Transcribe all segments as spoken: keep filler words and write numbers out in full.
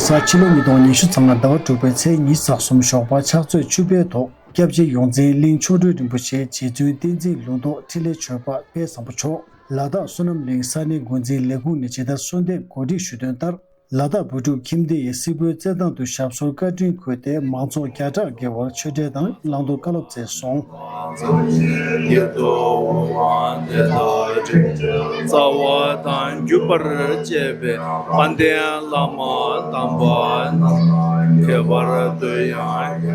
གཟའ་ཕྱི་ལོ་ཉིས་སྟོང་ཉི་ཤུ་རྩ་ལྔ་ཟླ་བ་དྲུག་པའི་ཚེས་ཉི་ཤུ་རྩ་གསུམ་ཞོགས་པ་ཕྱག་ཚོད་བཅུ་པའི་ཐོག་སྐྱབས་རྗེ་ཡོངས་འཛིན་གླིང་མཆོག་སྤྲུལ་རིན་པོ་ཆེ་རྗེ་བཙུན་བསྟན་འཛིན་ལུང་རྟོགས་འཕྲིན་ལས་ཆོས་འཕགས་དཔལ་བཟང་པོ་མཆོག་ལ་དྭགས་བསོད་ནམས་གླིང་ས་གནས་འགོ་འཛིན་ལས་ཁུངས་ནས་ཇི་ལྟར་གསོལ་འདེབས་གོ་སྒྲིག་ཞུས་དོན་ལྟར། ལ་དྭགས་བོད་ཕྲུག་ཁྱིམ་སྡེ་ཡི་སིལ་བུའི་རྩེད་ཐང་དུ་ཞབས་སོར་བཀའ་དྲིན་འཁོད་དེ་མང་ཚོགས་བརྒྱ་ཕྲག་བརྒལ་བར་ཆོས་འབྲེལ་དང་བླང་དོར་བཀའ་སློབ་སྩལ་སོང་། རྩ་བ་དང་བརྒྱུད་པར་བཅས་པའི་དཔལ་ལྡན་བླ་མ་དམ་པ་རྣམས་ཁྱད་པར་དུ་ཡང་།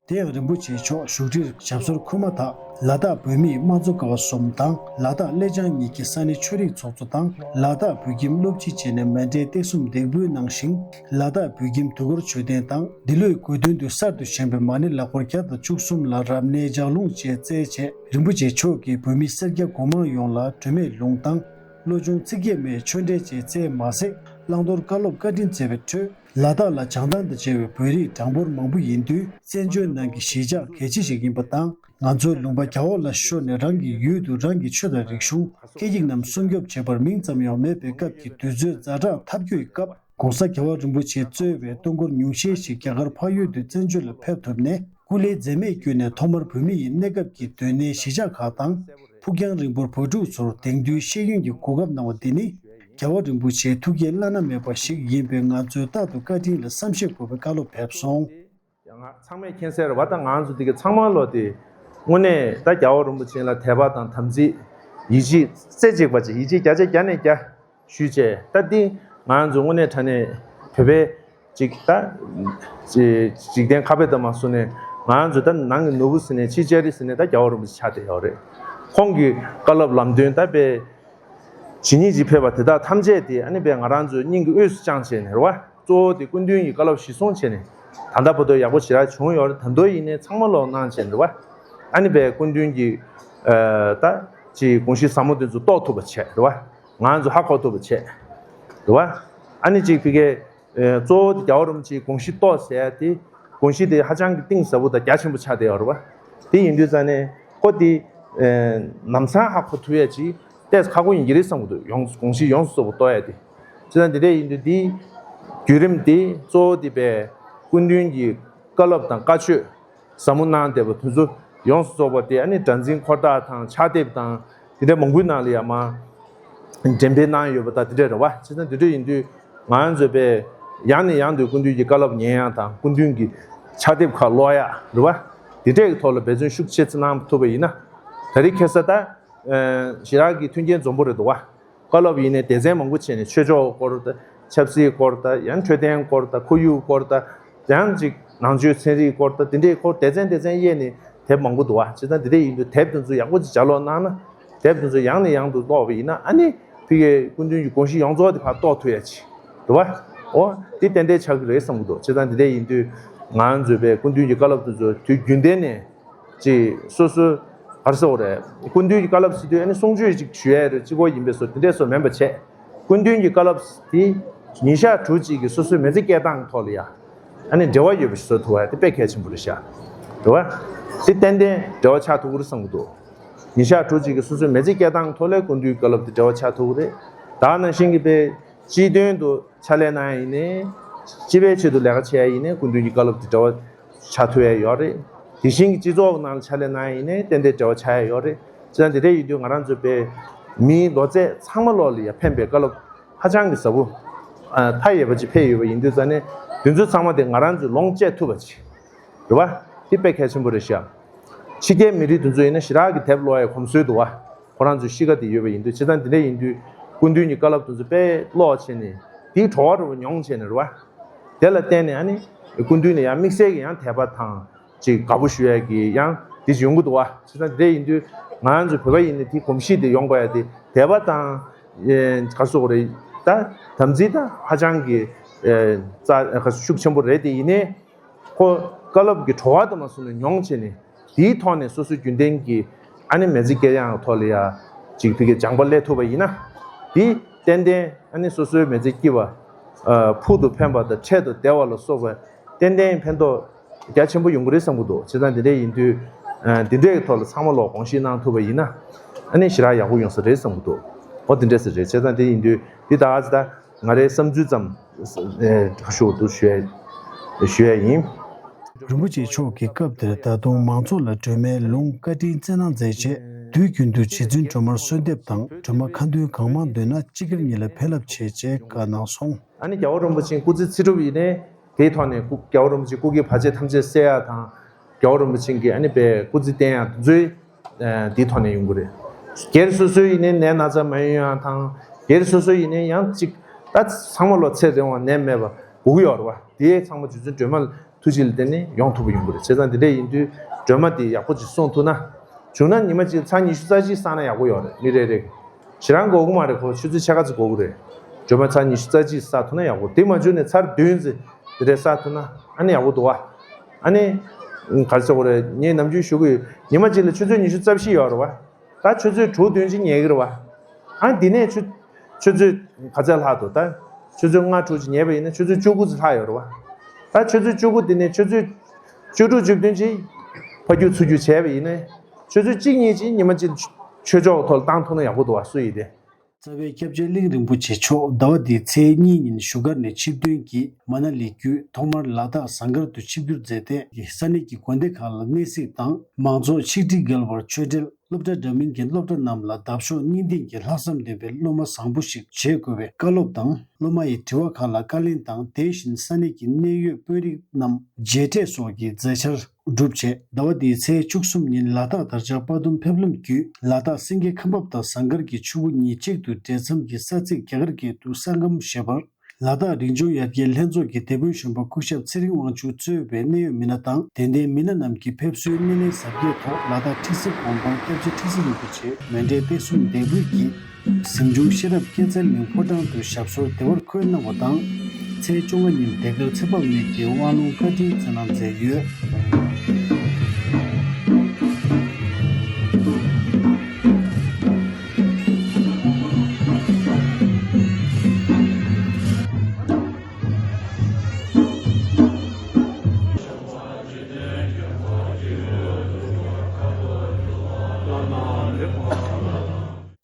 དེ་ཡང་རིན་པོ་ཆེ་མཆོག་བཞུགས་ཁྲིར་ཞབས་སོར་འཁོད་མ་ཐག་ལ་དྭགས་བོད་མིའི་དམངས་གཙོ་ཀ་བ་གསུམ་དང་ལ་དྭགས་གླེ་བྱང་གཉིས་ཀྱི་ས་གནས་ཆོས་རིག་ཚོགས་གཙོ་དང་ལ་དྭགས་བོད་ཁྱིམ་སློབ་སྤྱི་བཅས་ནས་མཎྜལ་སྟེགས་གསུམ་འདེགས་འབུལ་གནང་ཞིང་། ལ་དྭགས་བོད་ཁྱིམ་དུས་འཁོར་མཆོད་རྟེན་དང་འདི་ལོའི་དགོས་འདུན་དུ་གསར་དུ་བཞེངས་པའི་མ་ཎི་ལག་འཁོར་བརྒྱ་དང་བཅུ་གསུམ་ལ་རབ་གནས་ལྗགས་ལུང་བཅས་བསྩལ་རྗེས་རིན་པོ་ཆེ་མཆོག་གིས་བོད་མི་སེར་སྐྱ་གོང་མ་ཡོངས་ལ་སྒྲོལ་མའི་ལུང་དང་བློ་སྦྱོང་ཚིག་བརྒྱད་མའི་ཆོས་འབྲེལ་བཅས་བསྩལ་མ་ཟད་བླང་དོར་བཀའ་སློབ་བཀའ་དྲིན་སྩལ་བའི་ཁྲོད། ལ་དྭགས་ལ་བྱང་ཐང་དང་བཅས་པའི་བོད་རིགས་གྲངས་འབོར་མང་པོ་ཡིན་དུས་བཙན་བྱོལ་ནང་གི་གཞིས་ཆགས་གལ་ཆེ་ཞིག་ཡིན་པ་དང་། ང་ཚོའི་ལུང་པ་རྒྱ་འོག་ལ་ཤོར་ནས་རང་གི་ཡུལ་དུ་རང་གི་ཆོས་དང་རིག་གཞུང་། སྐད་ཡིག་རྣམས་སྲུང་སྐྱོབ་བྱེད་པར་མིང་ཙམ་ཡང་མེད་པའི་སྐབས་ཀྱི་དུས་ཚོད་ཛ་དྲག་ཐབས་སྐྱོ་ཡི་སྐབས། ྋགོང་ས་རྒྱལ་བ་རིན་པོ་ཆེ་གཙོས་པའི་སྟོང་འཁོར་ཉུང་ཤས་ཤིག་རྒྱ་གར་འཕགས་ཡུལ་དུ་བཙན་བྱོལ་ལ་ཕེབས་ཐུབ་ནས་སྐུ་ལས་འཛེམས་མེད་བསྐྱོན་ནས་ཐོག་མར་བོད་མི་ཡི་གནས་སྐབས་ཀྱི་སྡོད་གནས་གཞིས་ཆགས་ཁག་དང་། ཕུགས་རྒྱང་རིང་པོར་བོད་ཕྲུག་ཚོར་དེང་དུས་ཤེས་ཡོན་གྱི་གོ་སྐབས་གནང་བ་འདི་ནི། རྒྱལ་བ་རིན་པོ་ཆེའི་ཐུགས་བསྐྱེད་བླ་ན་མེད་པ་ཞིག་ཡིན་པས་ང་ཚོས་རྟག་ཏུ་བཀའ་དྲིན་ལ་བསམ་ཤེས་དགོས་པའི་བཀའ་སློབ་ཕེབས་སོང་། ང་ཚང་མས་མཁྱེན་གསལ་རེད་བ། ད་ང་ཚོ་འདི་ག་ཚང་མ་ལོ་དེ་དངོས་གནས་ད་རྒྱལ་བ་རིན་པོ་ཆེ་ལ་དད་པ་དང་དམ་ཚིག་ཡིད་ཆེས་རྩེ་གཅིག་པ་ཅིག་ཡིད་ཆེས་བརྒྱ་ཆ་བརྒྱ་ནས་བརྒྱ་ཞུས་བྱས། ད་འདི་ང་ཚོ་དངོས་གནས་དྲང་གནས་བོད་པའི་ཅིག་ད་ཅིག་འཇིག་རྟེན་ཁ་བརྡ་མ་བཟོ་ནས་ང་ཚོ་ད་ནང་གི་ནོར་བུ་ཟེར་ནས་ཕྱི་ལྕགས་རི་ཟེར་ནས་ད་རྒྱལ་བ་རིན་པོ་ཆེ་ཆགས་བསྡད་ཡོད་རེད། ཁོང་གི་བཀའ་སློབ་ལམ་སྟོན་ད་དཔེ། ཇི་སྙེད་ཅིག་ཕེབས་པ་དེ་དག་ཐམས་ཅད་དེ་ཨ་ནི་པས་ང་རང་ཚོའི་སྙིང་གི་དབུས་སུ་བཅངས་བྱས་ནས་རེད་བ། གཙོ་བོ་དེ་སྐུ་མདུན་གྱི་བཀའ་སློབ་གཞིར་བཟུང་བྱས་ནས་ད་ལྟ་བར་དུ་ཡག་པོ་ཞེ་དྲག་བྱུང་ཡོད་རེད། ད་དུང་ཡིན་ནའི་ཚང་མ་ལོག་གནང་བྱས་ནས་རེད་བ། ཨ་ནི་པས་སྐུ་མདུན་གྱི་ད་ཅིག་དགོངས་གཞི་ཟབ་མོ་དེ་ཚོ་རྟོགས་ཐུབ་པ་བྱས་རེད་བ། ང་ཚོ་ཧ་གོ་ཐུབ་པ་བྱས་རེད་བ། ཨ་ནི་ཅིག་ཕ་གིའི་གཙོ་བོ་དེ་རྒྱལ་བ་རིན་པོ་ཆེའི་དགོངས་གཞི་རྟོགས་ཟེར་ཡ་དེ་དགོངས་གཞི་དེ་ཧ་ཅང་གི་གཏིང་ཟབ་པོ་དང་རྒྱ་ཆེན་པོ་ཆགས་བསྡད་ཡོད་རེད་བ། དེ་ཡིན་དུས་ཙང་ནས་ཁོ་དེ་ལམ་སང་ཧ་གོ་ཐུབ་ཡ་ཅིག་ཏོག་ཙམ་ཁག་པོ་ཡིན་གྱི་རེད་བསམ་གྱི་འདུག་ཡོངས་དགོངས་གཞི་ཡོངས་སུ་རྫོགས་པ་རྟོགས་ཡ་དེ། བྱས་ཙང་དེ་འདྲ་ཡིན་དུས་དེའི་བརྒྱུད་རིམ་དེ་གཙོ་བོ་དེ་པས་སྐུ་མདུན་གྱི་བཀའ་སློབ་དང་བཀའ་ཆོས་ཟབ་མོ་གནང་བསྡད་པ་དེ་ཚོ་ཡོངས་སུ་རྫོགས་པ་དེ་ཨ་ནི་སྒྲ་འཛིན་འཁོར་ཐག་དང་ཕྱག་དེབ་དང་དེ་འདྲ་མང་པོའི་ནང་ལ་ཡང་མ་འགྲེམས་སྤེལ་གནང་ཡོད་པ་དང་དེ་འདྲ་རེད་བ། བྱས་ཙང་དེ་འདྲ་ཡིན་དུས་ང་ཚོས་པས་ཡང་ནས་ཡང་དུ་སྐུ་མདུན་གྱི་བཀའ་སློབ་ཉན་ཡག་དང་སྐུ་མདུན་གྱི་ཕྱག་དེབ་ཁག་ཀློག་ཡག་རེད་བ། དེ་འདྲའི་ཐོག་ལ་འབད་བརྩོན་ཤུགས་ཆེ་ཙམ་གནང་ཐུབ་པ་ཡིན་ན། ད་རེས་ཁ་སང་ད་ཞེ་དྲག་གི་མཐུན་རྐྱེན་འཛོམས་པོ་རེད་འདུག་བ། བཀའ་སློབ་ཡིན་ནའི་སྡེ་ཚན་མང་པོ་བྱས་ནས་ཆོས་ཕྱོགས་སྐོར་དང་ཆབ་སྲིད་སྐོར་དང་ཡང་འཕྲོད་བསྟེན་སྐོར་དང་ཁོར་ཡུག་སྐོར་དང་ཡང་ཅིག་ནང་ཆོས་ཚན་རིག་སྐོར་དང་དེ་འདྲའི་སྐོར་སྡེ་ཚན་སྡེ་ཚན་དབྱེ་ནས་དེབ་མང་པོ་འདུག་བ། བྱས་ཙང་དེ་འདྲ་ཡིན་དུས་དེབ་དེ་ཚོ་ཡག་པོ་ཅིག་ལྗགས་ཀློག་གནང་ན་དེབ་དེ་ཚོ་ཡང་ནས་ཡང་དུ་ཀློག་པ་ཡིན་ན་ཨ་ནི་ཕ་གིའི་སྐུ་མདུན་གྱི་དགོངས་གཞི་ཡོངས་རྫོགས་དེ་ཕར་རྟོགས་ཐུབ་ཡ་ཅིག་རེད་བ། འོ་དེ་ཏན་ཏན་ཆགས་ཀྱི་རེད་བསམ་གྱི་འདུག་བྱས་ཙང་དེ་འདྲ་ཡིན་དུས་ང་ཚོས་པའི་སྐུ་མདུན་གྱི་བཀའ་སློབ་དེ་ཚོ་དུས་རྒྱུན་ལྡན་ནས། ཅིག་སོ་སོའི་ག་རེ་ཟེར་དགོས་རེད། སྐུ་མདུན་གྱི་བཀའ་སློབ་ཟེར་དུས་ཨ་ནི་གསུང་ཆོས་ཅིག་ཞུ་ཡས་རེད་ཅིག་པོ་ཡིན་པའི་བཟོ་དེ་འདྲས་བཟོ་མིན་པ་བྱས། སྐུ་མདུན་གྱི་བཀའ་སློབ་དེ་ཉིན་ཞག་དྲུག་ཅིག་གི་སོ་སོའི་མི་ཚེ་སྐྱེལ་སྟངས་ཐོག་ལ་ཡ་ཨ་ནི་འབྲེལ་བ་ཡོད་པ་ཞིག་བཟོ་ཐུབ་པ་དེ་དཔེ་གལ་ཆེན་པོ་རེད་ཤག་རེད་བ། དེ་ཏན་ཏན་འབྲེལ་བ་ཆགས་ཐུབ་ཀྱི་རེད་བསམ་གྱི་འདུག་ཉིན་ཞག་དྲུག་ཅིག་གི་སོ་སོའི་མི་ཚེ་སྐྱེལ་སྟངས་ཐོག་ལ་སྐུ་མདུན་གྱི་བཀའ་སློབ་དེ་འབྲེལ་བ་ཆགས་ཐུབ་ཀྱི་རེད། ད་ནང་བཞིན་གྱི་དཔེ། སྤྱི་དོན་དུ་ཕྱག་ལས་གནང་ཡ་ཡིན་ནའི། སྤྱི་པའི་ཆེད་དུ་ལས་ཀ་བྱེད་ཡ་ཡིན་ནའི་སྐུ་མདུན་གྱི་བཀའ་སློབ་དེ་འབྲེལ་བ་ཆགས་ཐུབ་ཡ་ཡོད་རེད། དེ་བཞིན་གྱི་སྤྱི་ཚོགས་ནང་ལ་ཕྱག་ལས་གནང་ཡ་ཡིན་ནའི་ཏན་ཏན་འབྲེལ་བ་ཆགས་ཡ་ཡོད་རེད། བྱས་ཙང་དེ་འདྲ་ཡིན་དུས་ང་རང་ཚོ་པའི་མིའི་ལོ་ཚད་ཚང་མ་ལོག་ལ་ཡ་ཕན་པའི་བཀའ་སློབ་ཧ་ཅང་གི་ཟབ་པོ། ཨ་མཐའ་ཡས་པ་ཅིག་ཕེབས་ཡོད་པ་ཡིན་དུས་ཙང་ནས་དེ་ཚོ་ཚང་མ་དེ་ང་རང་ཚོས་ལོངས་སྤྱད་ཐུབ་པ་ཅིག་རེད་བ། དེ་དཔེ་གལ་ཆེན་པོ་རེད་ཤག་ཕྱི་རྒྱལ་མི་རིགས་དེ་ཚོ་ཡིན་ན་ཞེ་དྲག་གི་དེབ་ཀློག་ཡ་གོམས་སྲོལ་འདུག་བ། ཁོ་རང་ཚོའི་གཤིས་ཀ་དེ་ཡོད་པ་ཡིན་དུས་བྱས་ཙང་དེ་འདྲ་ཡིན་དུས་སྐུ་མདུན་གྱི་བཀའ་སློབ་དེ་ཚོ་དཔེ་ཀློག་བྱས་ནས་དེའི་བྲོ་བ་རུ་མྱོང་བྱས་ནས་རེད་བ། དེ་ལ་བརྟེན་ནས་ཨ་ནི་སྐུ་མདུན་ལ་ཡང་དམིགས་བསལ་གྱི་ཡང་དད་པ་དང་ཅིག་དགའ་པོ་ཞུ་ཡ་གི་ཡང་དེ་ཅིག་ཡོང་གི་འདུག་བ། བྱས་ཙང་དེ་འདྲ་ཡིན་དུས་ང་ཚོ་བོད་པ་ཡིན་ནའི་དེའི་གོམས་གཤིས་དེ་ཡོང་དགོས་ཡ་དེ་དད་པ་དང་ཨེ་ག་རེ་ཟེར་དགོས་རེད། ད་དམ་ཚིག་དང་ཧ་ཅང་གི་ཨེ་རྩ་ཤུགས་ཆེན་པོ་རེད་དེ་ཡིན་ནའི། ཁོ་བཀའ་སློབ་ཀྱི་བྲོ་བ་དུ་མ་སོང་ནས་མྱོང་བྱས་ནས་དེའི་ཐོག་ནས་སོ་སོའི་རྒྱུན་ལྡན་གྱི་ཨ་ནི་མི་ཚེ་སྐྱེལ་ཡག་ཐོག་ལ་ཡ་ཅིག་ཕ་གི་སྦྱངས་པ་སླེབས་ཐུབ་པ་ཡིན་ན། དེ་ཏན་ཏན་ཨ་ནི་སོ་སོའི་མི་ཚེ་སྐྱིད་པ། ཨ་ཕུགས་དང་ཕན་པ་དང་འཕྲལ་དུ་བདེ་བ་ལ་སོགས་པ་ཏན་ཏན་ཕན་ཐོགས་རྒྱ་ཆེན་པོ་ཡོང་གི་རེད་བསམ་གྱི་འདུག་བྱས་ཙང་དེ་འདྲ་ཡིན་དུས་ཨ་དེ་འདྲའི་ཐོག་ལ་ཚང་མ་ལོག་དགོངས་བཞེས་གནང་ཐུབ་པ་ཡིན་ན་ཨ་ནི་ཞེ་དྲག་ཡག་པོ་ཡོང་ས་རེད་བསམ་གྱི་འདུག་འོ་དེ་འདྲ་ཟེར་རེད། བྱས་ཙང་དེ་ཡིན་དུས་འདི་ད་ག་ཚོད་ད། ང་རའི་བསམ་ཚུལ་ཙམ་ཞུ་འདུག་ཞུ་ཡ་ཞུ་ཡ་ཡིན། རིན་པོ་ཆེ་མཆོག་གིས་སྐབས་དེར་ད་དུང་མང་ཚོགས་ལ་སྒྲོལ་མའི་ལུང་བཀའ་དྲིན་སྩལ་གནང་མཛད་རྗེས། དུས་རྒྱུན་དུ་རྗེ་བཙུན་སྒྲོལ་མར་གསོལ་འདེབས་དང་སྒྲོལ་མ་ཁ་འདོན་གང་མང་འདོན་ན་སྤྱི་སྒེར་གཉིས་ལ་ཕན་རླབས་ཆེ་ཅེས་བཀའ་གནང་སོང་། ཨ་ནི་རྒྱལ་བ་རིན་པོ་ཆེའི་སྐུ་ཚེ་ཚེ་སྒྲུབ་ཡིན་ནའི་དེའི་ཐོག་ནས་སྐུ་རྒྱལ་བ་རིན་པོ་ཆེའི་སྐུ་སྒེར་བར་ཆད་ཐམས་ཅད་སེལ་ཡ་དང་། རྒྱལ་བ་རིན་པོ་ཆེ་གིས་ཨ་ནི་པའི་སྐུ་ཚེ་བརྟན་ཡ་དེ་ཚོའི་དེའི་ཐོག་ནས་ཡོང་གི་རེད། སྒེར་སོ་སོའི་ཡིན་ནའི་ནད་ན་ཚ་མ་ཡོང་ཡ་དང་། སྒེར་སོ་སོའི་ཡིན་ནའི་ཡང་གཅིག་ད་ཚང་མ་ལོ་ཚེ་རིང་བ་ནད་མེད་པ་དགོས་ཀྱི་ཡོད་རེད་བ། དེ་ཚང་མ་རྗེ་བཙུན་སྒྲོལ་མ་ཐུགས་རྗེ་ལ་བརྟེན་ནས་ཡོང་ཐུབ་པ་ཡོང་གི་རེད། བྱས་ཙང་དེ་འདྲ་ཡིན་དུས་སྒྲོལ་མ་དེ་ཡག་པོ་ཅིག་སྲུང་ཐུབ་ན། བྱུང་ན་ཉི་མ་གཅིག་ཚར་ཉི་ཤུ་རྩ་གཅིག་བསགས་ན་ཡག་པོ་ཡོད་རེད། མི་རེ་རེ་ཞེ་དྲག་དགོས་ཀྱི་མ་རེད། ཁོ་ཆུ་ཚོད་ཕྱེད་ཀ་ཙམ་དགོས་ཀྱི་རེད། སྒྲོལ་མ་ཚར་ཉི་ཤུ་རྩ་གཅིག་བསགས་ཐུབ་ན་ཡག་པོ། དེ་མ་བྱུང་ནས་ཚར་བདུན་ཙམ་དེ་འདྲ་བསགས་ཐུབ་ན་ཨ་ནི་ཡག་པོ་འདུག་བ། ཨ་ནི་ག་རེ་ཟེར་དགོས་རེད། ངས་ནམ་རྒྱུན་ཞུ་གི་ཡོད། ཉི་མ་གཅིག་ལ་ཆུ་ཚོད་ཉི་ཤུ་རྩ་བཞི་ཡོད་རེད་བ། ད་ཆུ་ཚོད་དྲུག་བདུན་ཅིག་ཉལ་གི་རེད་བ། ཨ་འདི་ནས་ཆུ་ཆུ་ཚོད་ག་ཚད་ལྷག་འདུག་ད་ཆུ་ཚོད་ལྔ་དྲུག་ཅིག་ཉལ་བ་ཡིན་ན་ཆུ་ཚོད་བཅུ་དགུ་ཙམ་ལྷག་ཡོད་རེད་བ། ད་ཆུ་ཚོད་བཅུ་དགུ་འདི་ནས་ཆུ་ཚོད་བཅུ་དྲུག་བཅུ་བདུན་ཅིག་ཕར་རྒྱུག་ཚུར་རྒྱུག་བྱས་པ་ཡིན་ན་ཆུ་ཚོད་གཅིག་གཉིས་ཅིག་ཉི་མ་གཅིག་ཆོས་ཕྱོགས་ཐོག་ལ་བཏང་ཐུབ་ན་ཡག་པོ་འདུག་བ། སུ་ཡིན་ཏེ། རྩ་བའི་སྐྱབས་རྗེ་གླིང་རིན་པོ་ཆེ་མཆོག་ཟླ་བ་འདིའི་ཚེས་གཉིས་ཉིན་བཞུགས་སྒར་ནས་ཆིབས་ཐོན་གྱིས་མ་ན་ལི་བརྒྱུད་ཐོག་མར་ལ་དྭགས་ཟངས་དཀར་དུ་ཆིབས་བསྒྱུར་མཛད་དེ། ས་གནས་ཀྱི་དགོན་སྡེ་ཁག་ལ་གནས་གཟིགས་དང་མང་ཚོགས་ཆིག་སྒྲིལ་འགལ་བར་ཆོས་འབྲེལ། སློབ་གྲྭ་འདྲ་མིན་གྱི་སློབ་གྲྭ་རྣམས་ལ་འདབ་གཤོག་གཉིས་ལྡན་གྱི་ལྷག་བསམ་ལྡན་པའི་སློབ་མ་བཟང་པོ་ཞིག་བྱེད་དགོས་པའི་བཀའ་སློབ་དང་། སློབ་མ་ཡི་དྲི་བ་ཁག་ལ་བཀའ་ལན་དང་། དེ་བཞིན་ས་གནས་ཀྱི་གནད་ཡོད་དཔོན་རིགས་རྣམས་མཇལ་འཕྲད་སོགས་ཀྱི་མཛད་འཆར་གྲུབ་རྗེས། ཟླ་བ་འདིའི་ཚེས་བཅུ་གསུམ་ཉིན་ལ་དྭགས་དར་ལྕོག་དཔའ་གདུང་ཕེབས་ལམ་བརྒྱུད་ལ་དྭགས་སེང་གེ་ཁ་འབབ་དང་ཟངས་དཀར་གྱི་ཆུ་བོ་གཉིས་གཅིག་ཏུ་འདྲེས་མཚམས་ཀྱི་ས་ཚིགས་རྒྱ་གར་སྐད་དུ་སང་གམ་ཞེས་པར། ལ་དྭགས་རིག་འབྱུང་ཡར་རྒྱས་ལྷན་ཚོགས་ཀྱི་སྡེ་དཔོན་གཞོན་པ་སྐུ་ཞབས་ཚེ་རིང་དབང་ཕྱུག་གཙོས་པའི་གནད་ཡོད་མི་སྣ་དང་དད་ལྡན་མི་སྣ་རྣམས་ཀྱིས་ཕེབས་བསུའི་སྣེ་ལེན་གཟབ་རྒྱས་ཐོག་ལ་དྭགས་ཁྲི་སྲིད་དགོན་པར་སྐྱབས་རྗེ་ཁྲི་སྲིད་རིན་པོ་ཆེ་མཎྜལ་སྟེགས་གསུམ་ལྡེབས་རིས་ཀྱིས་གཟིམ་ཆུང་ཤེས་རབ་སྐྱེད་ཚལ་གླིང་ཕོ་བྲང་དུ་ཞབས་སོར་བདེ་བར་འཁོད་གནང་བ་དང་། ཚེས་བཅོ་ལྔ་ཉིན་ལྡན་དཀར་ཚེ་དཔག་མེད་ཀྱི་དབང་ལུང་བཀའ་དྲིན་སྩལ་གནང་མཛད་ཡོད།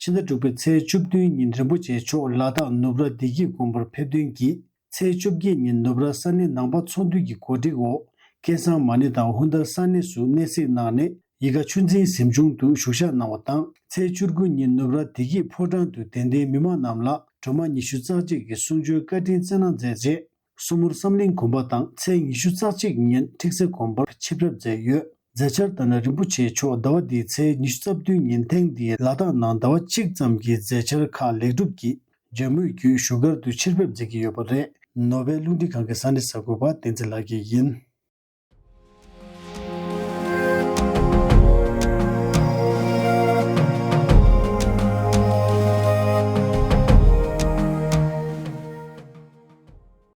ཕྱི་ཟླ་དྲུག་པའི་ཚེས་བཅུ་བདུན་ཉིན་རིན་པོ་ཆེ་མཆོག་ལ་དྭགས་ནུབ་ར་བདེ་སྐྱིད་དགོན་པར་ཕེབས་ཐོན་གྱིས། ཚེས་བཅོ་བརྒྱད་ཉིན་ནུབ་ར་ས་གནས་ནང་པ་ཚོགས་འདུ་གི་གོ་སྒྲིག་འོག་སྐལ་བཟང་མ་ཎི་དང་ཧུན་དར་ས་གནས་སུ་གནས་གཟིགས་གནང་ནས་ཡིད་དགའ་ཆོས་འཛིན་གཟིམ་ཆུང་དུ་བཞུགས་ཞག་གནང་བ་དང་། ཚེས་བཅུ་དགུ་ཉིན་ནུབ་ར་བདེ་སྐྱིད་ཕོ་བྲང་དུ་དད་ལྡན་མི་མང་རྣམས་ལ་སྒྲོལ་མ་ཉི་ཤུ་རྩ་གཅིག་གི་གསུང་ཆོས་བཀའ་དྲིན་སྩལ་གནང་མཛད་རྗེས། སོ་མུར་བསམ་གླིང་དགོན་པ་དང་ཚེས་ཉི་ཤུ་རྩ་གཅིག་ཉིན་ཁྲིག་རྩེ་དགོན་པར་ཆིབས་རྒྱབ་མཛད་ཡོད། མཛད་འཆར་ལྟར་ན་རིན་པོ་ཆེ་མཆོག་ཟླ་བ་འདིའི་ཚེས་ཉི་ཤུ་རྩ་བདུན་ཉིན་ཐེངས་འདིའི་ལ་དྭགས་ནང་ཟླ་བ་གཅིག་ཙམ་གྱི་མཛད་འཆར་ཁག་ལེགས་གྲུབ་ཀྱིས་མཇལ་མོལ་བརྒྱུད་བཞུགས་སྒར་དུ་ཆིབས་རྒྱབ་མཛད་ཀྱི་ཡོད་པ་རེད། ནོར་ཝེ་རླུང་འཕྲིན་ཁང་གི་ས་གནས་གསར་འགོད་པ་བསྟན་འཛིན་ལགས་ཀྱིས་ཡིན།